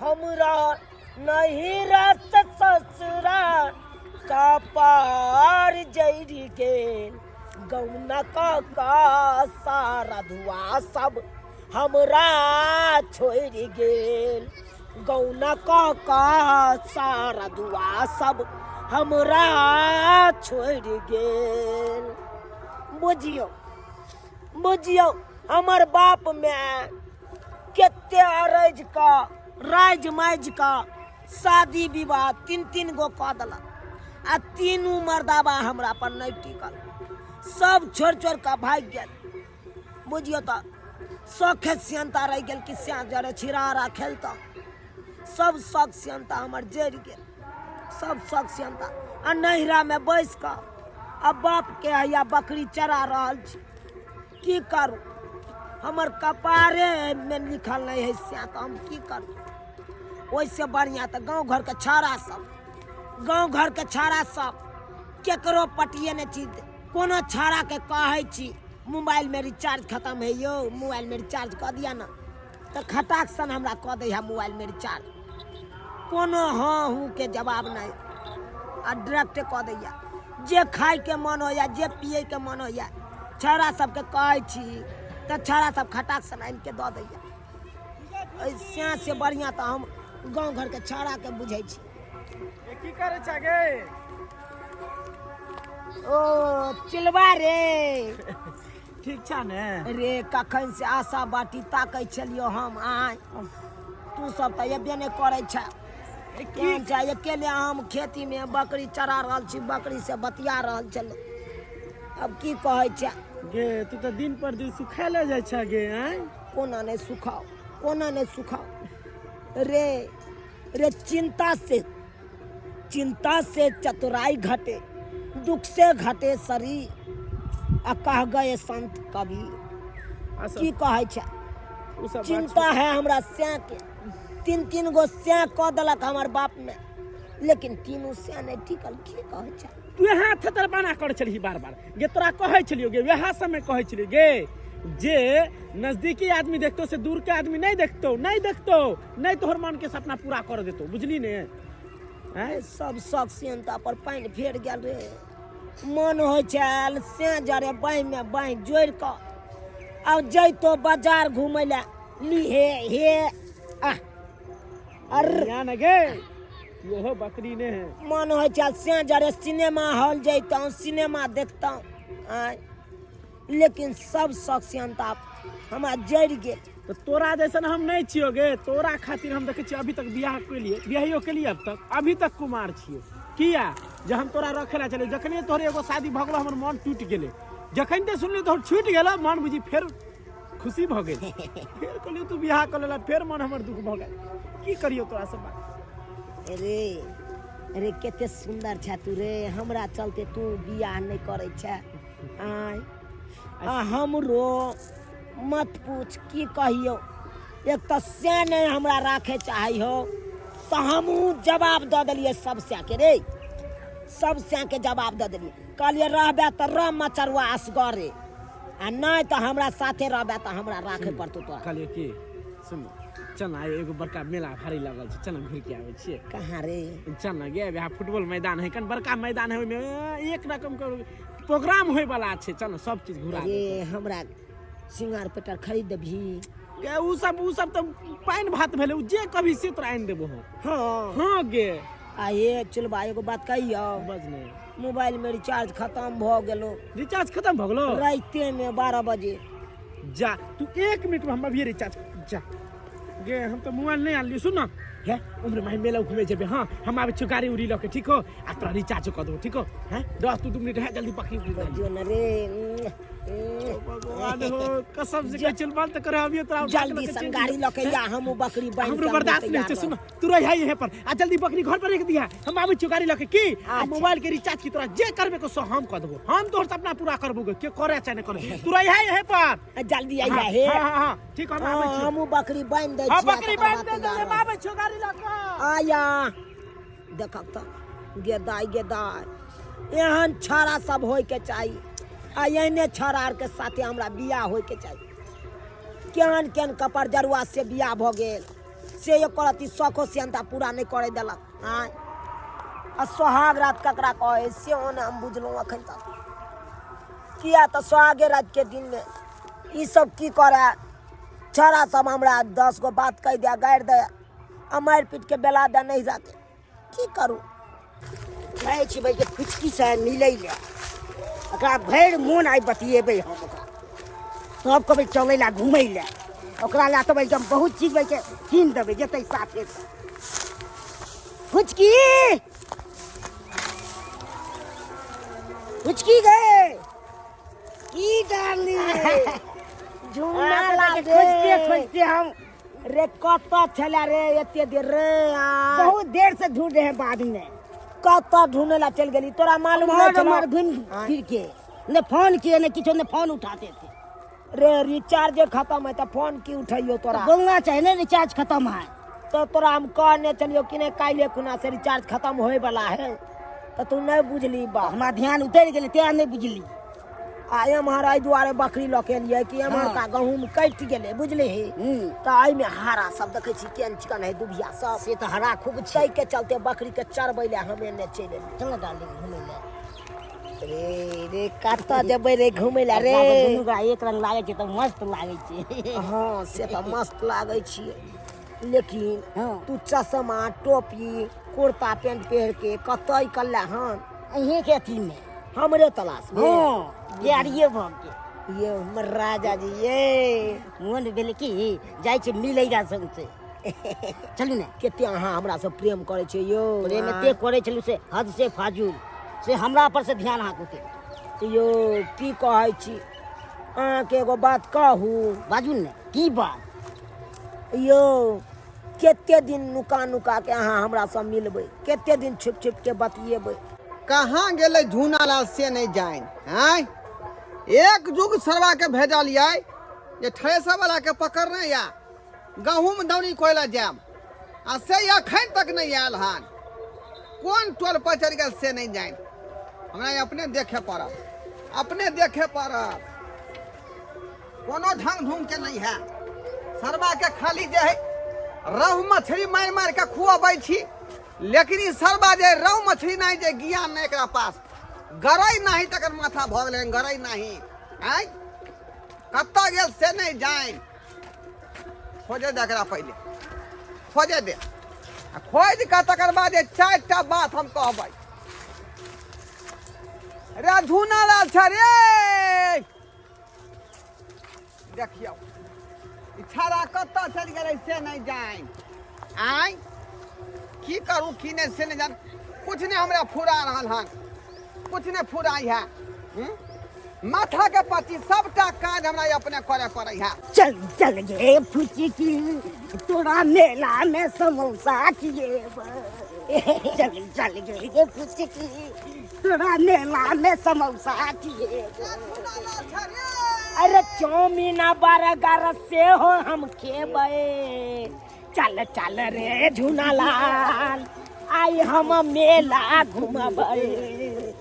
हमरा नैहरा से ससुरा कपार जरि गेल गौना का सारा धुआ सब हमरा छोड़ि गेल गौना का सारा दुआ सब हमरा छोड़ि गेल। बुझियौ बुझियौ हमर बाप माय कते अरज का राज माज का शादी विवाह तीन तीन गो कऽ देलक आ तीनू मर्दाबा हमरा पर नहि टिकल, सब छोड़ि छोड़ि कऽ भागि गेल। बुझियौ तऽ शौखे सियनता रहि गेल कि स्या जरे छिड़ारा खेलतहुँ। सब शौक सियनता हमर जरि गेल, सब शौक सियनता। आ नैहरामे बैस कऽ आ बापके हैया बकरी चरा रहल छी। की करू, हमर कपारेमे लिखल नहि है स्या, तऽ हम की करू? ओहिसँ बढ़िआँ तऽ गाँव घरके छाड़ा सब, गाँव घरके छाड़ा सब केकरो पटिए नहि छी। कोनो छाड़ाके कहै छी मोबाइलमे रिचार्ज खतम है यौ, मोबाइलमे रिचार्ज कऽ दिअ ने, तऽ खटाक सन हमरा कऽ दै है मोबाइलमे रिचार्ज। कोनो हँ हूँ के जवाब नहि, आ डायरेक्टे कऽ दैया। जे खायके मन होइए, जे पियैके मन होइए, छौड़ा सबके कहै छी तऽ छौड़ा सब खटाक सन आनिके दऽ दैया। एहि से बढ़िआँ तऽ हम गाँव घरके छौड़ाके बुझै छी। की करै छ गे? ओ चिलवा रे, ठीक छ ने रे? कखन से आशा बाटी ताकै छलियो हम। आय तू सब तऽ एबे नहि करै छ। केहन छै? अकेले हम खेतीमे बकरी चरा रहल छी, बकरी से बतिया रहल छलहुँ। अब की कहै छै गे? तू तऽ दिन पर दिन सुखैले जाइ छ गे। आँय, कोना नहि सुखाउ, कोना नहि सुखाउ रे? रे चिंता से, चिंता से चतुराई घटे, दुख से घटे शरीर, आ कह गए संत कबीर। की कहै छै? चिंता है हमरा स्या के। तीन तीन गो स्या कऽ देलक हमर बाप में, लेकिन तीनू स्या नहि टिकल। की कहै छै तू? यहाँ थेतर बना कर छलही बार बार गे। तोरा कहै छलियो गे, वएह समय कहै छलियो गे, जे नजदीकी आदमी देखतो से दूर के आदमी नहीं देखतो, नहीं देखतो, नहीं तोहर मन के सपना पूरा कर देतो, बुझली ने? हैं, सब शौक सियनता पर पानि फेर गेल रे। मन होइ छल से जरे बाँहिमे बाँहि जोड़ि कऽ आब जैतो बाजार घुमै लए ली हे हे आह अर या न गे, इहो बकरी ने है। मन होइ छल से जरे सिनेमा हॉल जैतहुँ, सिनेमा देखतहुँ। आँय, लेकिन सब शौक सियनता हमरा जरि गेल। तऽ तोरा जैसन हम नहि छियो गे। तोरा खातिर हम देखै छियै अभी तक बियाह केलिए, बियाहियो केलिए, अब तक अभी तक कुमार छियै। किया जे हम तोरा रखे ला चलियो। जखने तोहर एगो शादी भऽ गेलो, हमर मन टूटि गेलै। जखन ते सुनलियै तोहर छूटि गेलो, मन बुझी फेर खुशी भऽ गेल। फेर कहलियै तू बियाह कऽ लेला, फेर मन हमर दुख भऽ गेल। की करियो तोरा से बात? रे रे, कते सुन्दर छै तू रे। हमरा चलते तू बियाह नहि करै छै। आँय, आ हमरो मत पूछ, की कहियौ। एक तऽ से नहि हमरा राखे चाहै हो, तऽ हमहूँ जवाब दऽ देलियै सब के रे, सब के जवाब दऽ देलियै। कहलियै रहबे तऽ रह मचरुआ असगरे, आ नहि तऽ हमरा साथे रहबे तऽ हमरा राखे पड़तौ तोरा। कहलियै की, सुन, चल ना, एगो बड़का मेला भारी लगल छै, चल ना घुरि के आबै छियै। कहाँ रे? चल ना गे, वएह फुटबॉल मैदान है, कन बड़का मैदान है, ओहिमे एक रकम के प्रोग्राम होय वाला छै। चल ना, सब चीज घुरा रे। हमरा सिंगार पेटर खरीद देबही गे? उ सब तऽ पानि भात भेलै। उ जे कभी से तोरा आनि देबो हम। हाँ। हाँ गे। आ हे चुलबा, एगो बात कहियौ? बज ने। मोबाइल में रिचार्ज खत्म भऽ गेलो। रिचार्ज खत्म भऽ गेलो? राइते में 12 बजे। जा तू एक मिनट में हम अभी रिचार्ज। जा गे, हम तऽ मोबाइल नहि आनलियो। सुन ना हे, उम्र माही मेला घूमे जेबे। हाँ, हम आबै छियो गाड़ी उड़ी लऽ के, ठीक हो? आ तोरा रिचार्ज कऽ देबो, ठीक हो? हैं, रह तू 2 मिनट है, जल्दी पकड़ी उकड़ी ले। जो न रे। भगवान हो, कसम से कहै छियौ, मन तऽ करे अभिये तोरा उठा के जल्दी लऽ के सन चलि गाड़ी लऽ के या, हम बकरी बान्हि हमरो के बर्दाश्त नहीं तैयार छै। सुन, तू रह यहीं पर आ जल्दी बकरी घर पर रख दिया, हम आबै छियो गाड़ी लऽ के। की आ अच्छा। मोबाइल के रिचार्ज की तोरा जे करबे को सो हम कऽ देबो। हम तोहर सपना पूरा करबो गे, के करे चाहे नहि करे, तू रह यहीं पर। जल्दी आइया हे। हाँ हाँ हाँ, ठीक, हम आबै छियो। हमहूँ बकरी बान्हि दै हाँ छियै। बकरी तकर बान्हि बाद दे, तैयार हम रह। आबै छियो गाड़ी लऽ के। आया देखक तऽ गेदाय गेदाय, एहन छाड़ा सब होइके चाही आ एहने छाड़ा आरके साथे हमरा बियाह होइके चाही। केहन केहन कपर जरुआ से बियाह भऽ गेल। से एको रत्ती शौखो सेहन्ता पूरा नहि करै देलक। आँय, आ सोहाग रात ककरा कहै सेहो नहि हम बुझलहुँ एखन तक। किया तऽ सोहागे रातिके दिनमे ई सब की करए, छौड़ा सब हमरा 10 गो बात कहि दए, गारि दए आ मारि पीटके बेला दए नहि जाके की करू। कहै छी भाइ के फुचकी से मिलै लए, ओकरा भरि मोन आइ बतियेबै हम ओकरा। तब कहबै चलै लए घुमै लए, ओकरा लए तऽ एकदम बहुत चीज भाइ के कीन देबै, जेतै साथे। फुचकी फुचकी गे की डार्लिंग झुमना लागे। खोजते खोजते हम रे कतऽ छलै रे एते देर रे? आ बहुत देर से ढूंढ रहे हैं बाद में। कतऽ ढूंढे ला चलि गेली, तोरा मालूम उम्हर नहि छलौ? उम्हर घूम फिर के, ने फोन किए ने किछो, ने फोन उठाते थे रे। रिचार्ज खत्म है तऽ फोन की उठैयो तोरा? बोलना चाहिए ने रिचार्ज खत्म है। तो तोरा हम कहने चलियो कि नहीं काल्हि खुना से रिचार्ज खत्म होए वाला है, तऽ तू नहि बुझली बा। हमरा ध्यान उतरि गेलै तें नहि बुझली। आ एम्हर एहि दुआरे बकरी लऽ के एलियै कि एम्हरका गहूँम कटि गेलै, बुझलिही? तऽ एहिमे हरा सब देखै छी केहन चिकन है दुभिया सब। से तऽ हरा खूब छै। ताहिके चलते बकरीके चरबै लए हम एने चलि एलियै। चल डार्लिंग घुमै लए। रे रे कतऽ जेबै रे घुमै लए रे? अपना सब दुनू गोरा एक रंग लागै छै तऽ मस्त लागै छै। हँ से तऽ मस्त लागै छियै, लेकिन हँ। तू चश्मा टोपी कुर्ता पेंट पहिर के कतऽ निकलले हन? अहीँके अथीमे, हमरे तलाश में? हँ, प्यारिये भऽ गेल। ये हमर राजा जी ये मोन भेल कि जाइ छै मिलै ला सौंसे, चलू ने। कते अहाँ हमरा से प्रेम करै छियै यौ। प्रेम एते करै छलहुँ से हद से फाजुल, से हमरा पर से ध्यान अहाँके उतरि। यौ की कहै छी, अहाँके एगो बात कहू? बाजू ने, की बात? यौ कते दिन नुका नुका के अहाँ हमरा से मिलबै, कते दिन छुप छुप के बतियेबै? कहाँ गेलै झूनालाल से नहि जानि। आँय, एक जुग सरवा के भेजलियै जे थ्रेसर वाला के पकड़ने या गहूँम दौनी कोयला जायब, आ से अखन तक नहि आयल हन। कोन टोल पर चलि गेल से नहि जानि। हमरा अपने देखे पड़त, अपने देखे पड़त। कोनो ढंग ढूंग के नहीं है। सरवा के खाली जे है रहु मछली मारि मारि के खुआबै छी, लेकिन ई सरवा जे रहु मछली नहीं, जे ज्ञान नहीं एकरा पास, गरई नहीं तकर माथा भऽ गेलै गरई नहीं। आँय, कतऽ गेल से नहीं जानि। खोजे दे एकरा, पहिले खोजे दे, आ खोजि कऽ तकर बाद जे 4टा बात हम कहबै। रे झूना लाल छ रे, देखियौ ई छाड़ा कतऽ चलि गेलै से नहि जानि। आँय, की करू की नहि से नहि जान। कुछ नहि हमरा फुरा रहल हन, कुछ नहि फुराइ है। माथा के पति सबटा काज हमरा अपने करे पड़ै है। चल चल गे फुचकी, तोरा मेला में समोसा खिएबै। चल चल गे फुचकी, तोरा मेला में समोसा खिएबै। अरे चाउमीन बर्गर से हो हम खेबै। चल चल रे झूनालाल, आइ हम मेला घुमबै।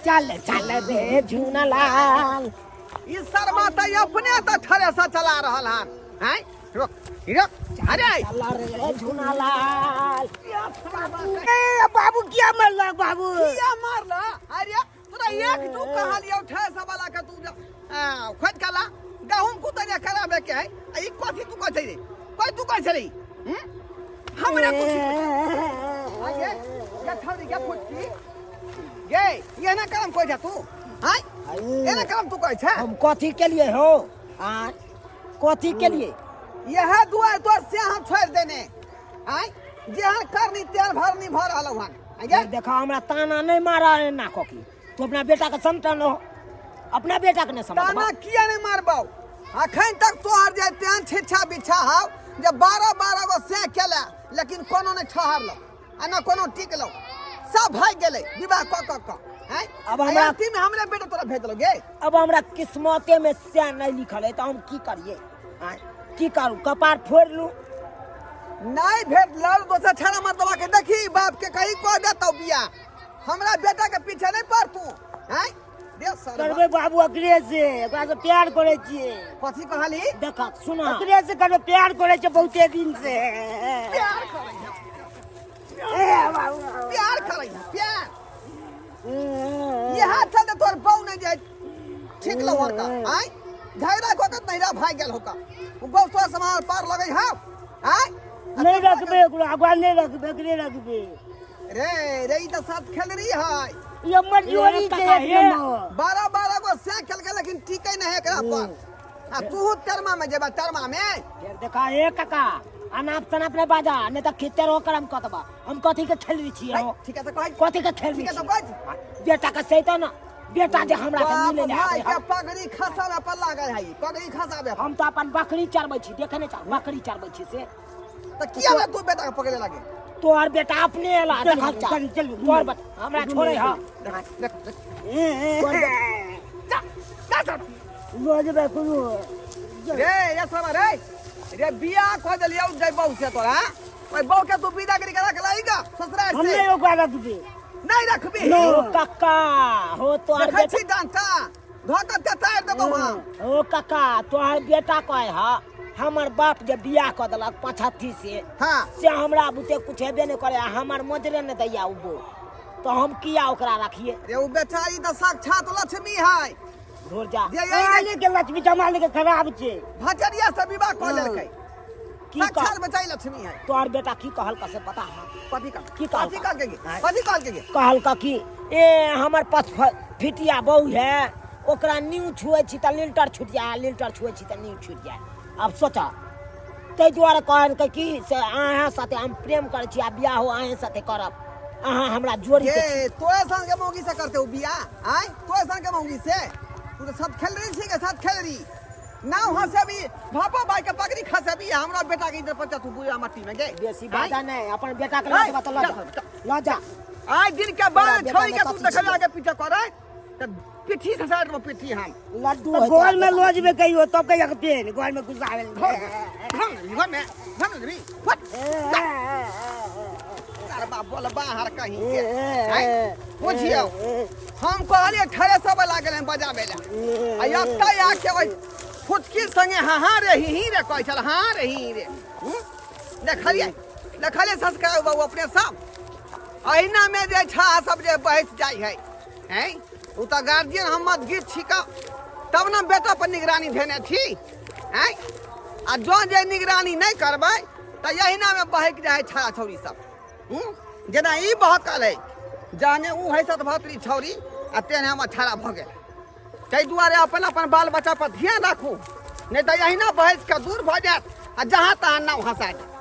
चल चल रे झूनालाल। ई शर्मा तऽ अपने तऽ थ्रेसर चला रहल हन। आँय, रुक रुक, अरे चल रे झूनालाल। ए बाबू, किया मारलक बाबू? किया मारला? अरे तोरा एक दू कहलियौ थ्रेसर वाला के, तू खोज के ला गहूम कुतरिया कराबे के है। आ ई कथी तू कहै छली? कोई तू कहै छली? हमरा तू आगे के छौरी के फुटकी गे, एना करम कहै छ तू? आँय, एना करम तू कहै छ? हम कथी के लिए हो? आ कथी के लिए? यह दुआर तोर से हम छोड़ देने। आँय, जेहन करनी तेहन भरनी भऽ रहल हन। आँय गे, देखा हमरा ताना नहीं मारा है ना कोकी, तू अपना बेटा के समटन हो, अपना बेटा के नहीं समझ। ताना किया नहीं मारबौ? अखन तक तोहर जे तेहन छिच्छा बिच्छा हौ जे 12-12 गो से केला, लेकिन कोनो नहि ठहरलो आ न कोनो टिकलो, सब भागि गेलै विवाह कऽ कऽ कऽ। आँय, अब हमरा- अथी में हमरे बेटा तोरा भेजलो गे। अब हमरा किस्मते में से नहीं लिखल है तो हम की करिए? आँय, की करू, कपार फोड़ लू? नहीं भेट लड़ दोसर छाड़ा मर्दवा के देखी बाप के कहीं कह देतौ बियाह, हमरा बेटा के पीछे नहीं पड़ तू। आँय, दे सरवा करबै बाबू अकरे से, ओकरा से प्यार करै छियै। कथी कहली? देख सुन, अकरे से करबै, प्यार करै छियै बहुते दिन से। प्यार करै है, ए बाबू, प्यार करै है, प्यार। इएह छल जे तोहर बहू नहि जाइ ठीक लहर का आय झगड़ा कऽ के नैरा भागि गेल होका। ओ बहू तोरा समार पार लगै हौ आय? नहि रखबै ओकरा, ओकरा नहि रखबै, एकरे रखबै। रे रे, ई तऽ साथ खेल रही है। ई हमर जोड़ी छै एक नंबर। 12 12 गो से खेल के, लेकिन टिकै नहि है एकरा पर। आ तू तरमा में जेबा, तरमा में। फेर देखा ए काका, अनाप शनाप नहीं बाजा, नहीं तो खेते रहो करम कतबा। हम कथी के खेलबी छियै हो? ठीक है तो कहै, कथी के खेलबी? ठीक है तो कहै। बेटा के सही तो ना, बेटा जे हमरा से बाप मिले ले भाई आबै के हम। पगड़ी खसाबे पर लागल है, पगड़ी खसाबे पर। हम तो अपन बकरी चरबै छी, देखे नहीं चल, बकरी चरबै छी से। तऽ किया ने तू बेटा के पकड़े लागे? तोहर बेटा अपने एला। चल, देखल चल, चल, चल, तोहर बेटा हमरा छोड़े हा। देख देख देख। ए, जा जा जा। लऽ जेबै कोनो। रे रे सब रे रे, बियाह कह देलियौ जै बहू से तोरा, ओइ बहू के तू विदा करी के रख लही गा ससुराल हम से। नहि ओकरा रखबै। नहीं रखबी? हो काका, हो तोहर देखै बेटा छी डांटा धऽ के तेतारि देबौ हम। हो काका, तोहर बेटा कहे हा, हमर बाप जे बियाह कऽ देलक पछत्ती से, से हमरा बुते कुछ हेबे नहि करे आ हमर मजरे नहि दैया ओ बो, तो हम किया ओकरा रखिए? रे, ओ बेचारी तऽ साक्षात लक्ष्मी है। घुर जा। जे यही लेके लक्ष्मी जमा लेके खराब छै। भचरिया से विवाह कऽ लेलकै। की कह साक्षात बेचारी लक्ष्मी है। तोहर बेटा की कहल से पता है? कथी कह की कहलका? कथी कहलकै गे? कथी कहलकै गे? कहलका कि ए हमर पथ फिटिया बहू है, ओकरा नींव छुए छी तऽ लिल्टर छूट जाए, लिल्टर छुए छी तऽ नींव छूट जाए। आब सोचा, ताहि दुआरे कहलकै कि से अहाँ साथे हम प्रेम करै छी आ बियाह हो अहें साथे करब, अहाँ हमरा जोड़ी के छी। ये तोरे संग के मौगी से करते हो बियाह? आय तोरे संग के मौगी से? तू तो सब खेल रही छी के साथ खेल रही ना हंसेबी, भापा भाई के पगड़ी खसेबी हमरा बेटा के इधर पर तू बुरा मट्टी में गे। बेसी बाजा नहीं, अपन बेटा के लऽ जेबा तऽ लऽ जा, लऽ जा। आय दिन के बाद बेटा छोड़ी के ने तू कथी देखल छियै? आगे पीछे करे त पिट्ठी से साइड में पिट्ठी हम लड्डू तऽ है घर में तोरा। लऽ जेबै कहियो तब कहिया पेन घर में घुसाबै। घर घर में घर में भी फट तार बाप बोल बाहर कहीं के आय बुझियौ, हम कहलिए ठरे सब लागल हैं बजाबे ला, आ एतऽ आके ओहि फुचकी संगे हाँ हाँ रे ही ही रे कहै छल, हाँ रे ही रे। हूँ? देखलियै देखलियै संस्कार बाबू अपने सब अहिना में जे छा सब जे बहस जाइ है हैं। ओ तऽ गार्जियन हम मदगीत छिका तब ने बेटा पर निगरानी धेने छी हैं, आ जँ जे निगरानी नहि करबै तऽ अहिना में बहकि जाइ है छाड़ा छौड़ी सब। हूँ? जेना ई बहकल है, जहने ओ है सतभत्री छौड़ी आ तेहने हमर छाड़ा भऽ गेल। ताहि दुआरे अपन अपन बाल बच्चा पर ध्यान राखू, नहि तऽ अहिना बहसि कऽ दूर भऽ जायत आ जहाँ तहाँ नाव हँसा देत।